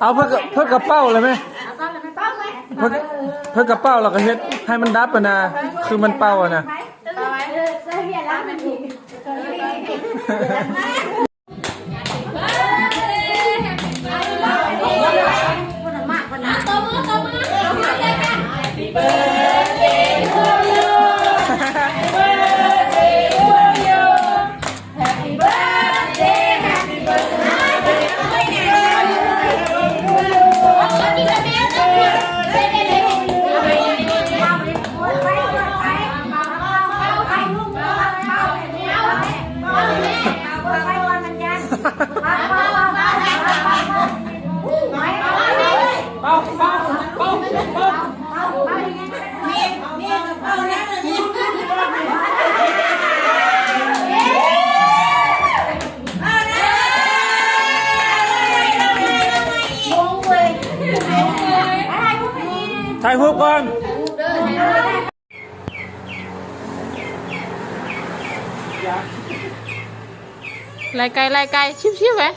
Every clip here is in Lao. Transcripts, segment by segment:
ເອົາ ເພິ່ນກະ ເພິ່ນກະເປົ່າແລ້ວແມະ ເພິ່ນ ເພິ່ນກະເປົ່າແລ້ວກະເຮັດໃຫ້ມັນດັບຫັ້ນນະ ຄືມັນເປົ່າຫັ້ນນະ. ຖ່າຍຮູບກ່ອນ. ໄລ່ໄກ່ ໄລ່ໄກ່ ຊິວໆ ເວີຍ.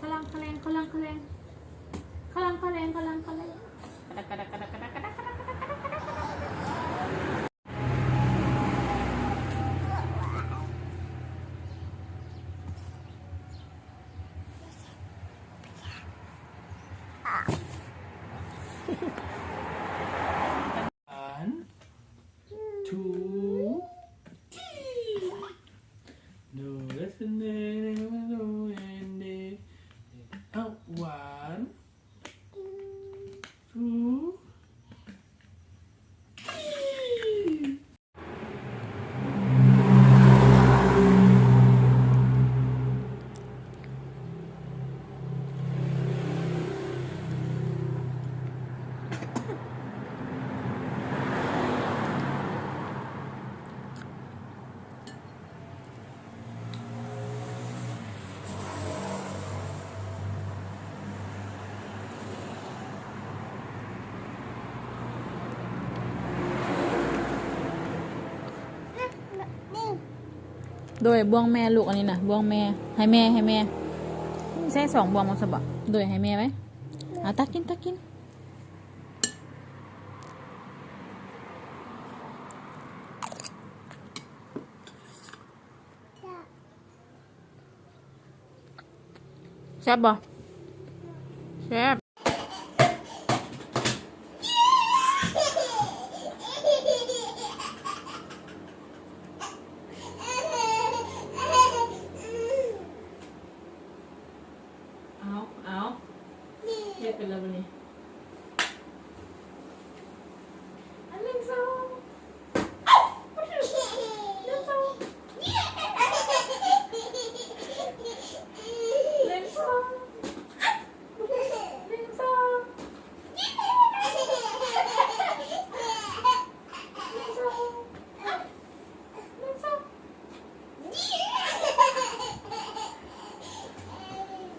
ຄະລັງຄະແລງ ຄະລັງຄະແລງ ຄະລັງຄະແລງ ຄະລັງຄະແລງ. One, two, three. No listening, no ending. Out, one, two, three. ໂດຍ ບ່ວງແມ່ລູກ ອັນນີ້ນະ ບ່ວງແມ່ ໃຫ້ແມ່ ໃຫ້ແມ່ ໃຊ້ສອງບ່ວງບໍ່ຊະບໍ? ໂດຍ ໃຫ້ແມ່ໄວ້. ເອົາ ຕັກກິນ ຕັກກິນ. ແຊບບໍ່? ແຊບ. ເອົາ ເອົາ ເຮັດເປັນແລ້ວບັດນີ້. ອັນໜຶ່ງ ສອງ ໜຶ່ງ ສອງ ໜຶ່ງ ສອງ ໜຶ່ງ ສອງ ໜຶ່ງ ສອງ.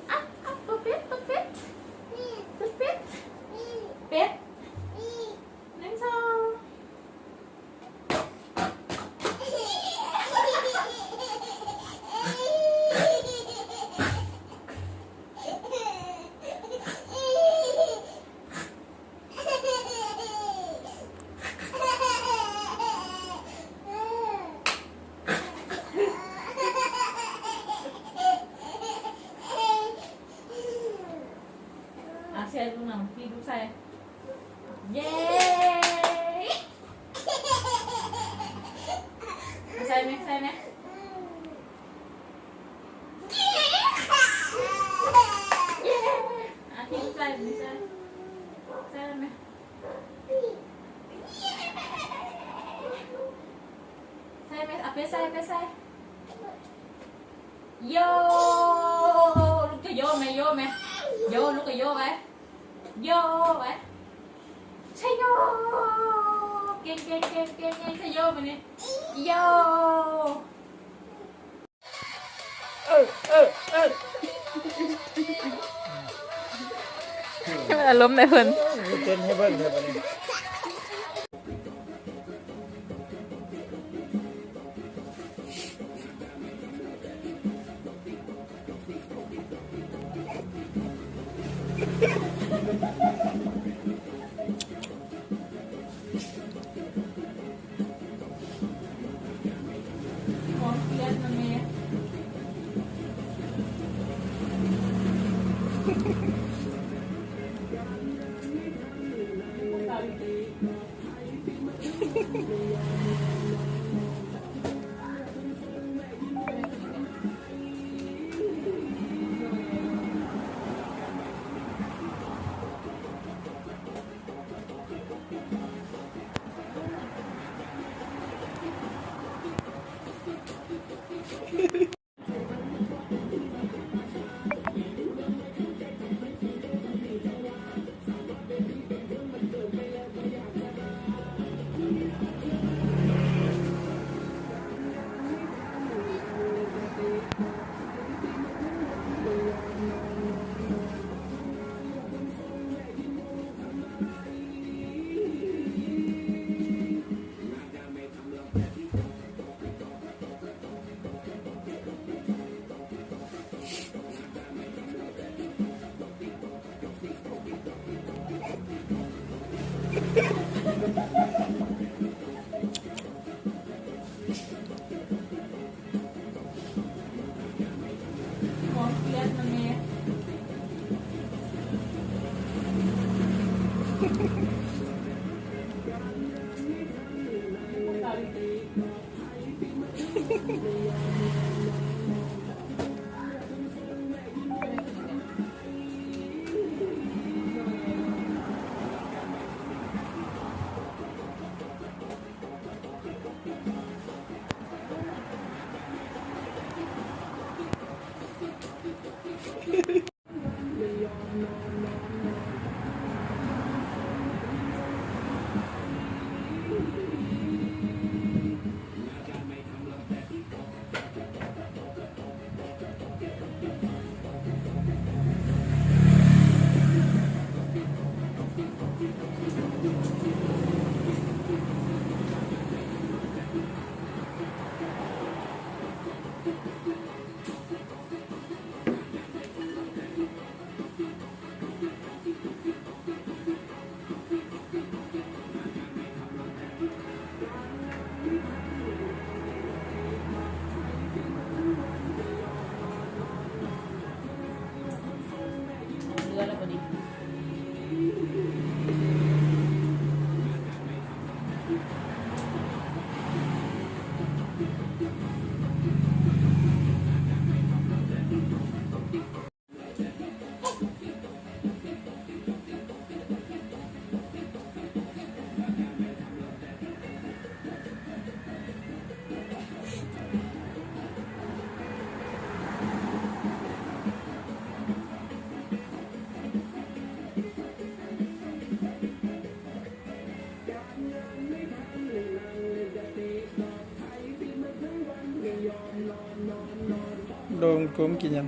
ອ່ະ ອ່ະ ຕົວເປັດ ຕົວເປັດ ຕົວເປັດ ເປັດ ໜຶ່ງ ສອງ. ອ່ະ ໃສ່ລູກນຳ ປີກລູກໃສ່ ເຢ້ ໃສ່ແມ່ ໃສ່ແມ່. ອ່ະ ໃສ່ ໃສ່ ໃສ່ໄດ້ໄໝ? ໃສ່ໄໝ? ເອົາໄປໃສ່ ໄປໃສ່ ໂຢ ລູກກະໂຢໄໝ? ໂຢໄໝ? ໂຢ ລູກກະໂຢໄປ ໂຢໄປ ໄຊໂຢ ເກັ່ງ ເກັ່ງ ເກັ່ງ ເກັ່ງ ໄຊໂຢບາດນີ້ ໂຢ. ເອີ ເອີ ເອີ. ອາລົມໃນເພິ່ນ ເຕັ້ນໃຫ້ເບິ່ງເດີບັດນີ້. ໂດງກົມກິນຫຍັງ?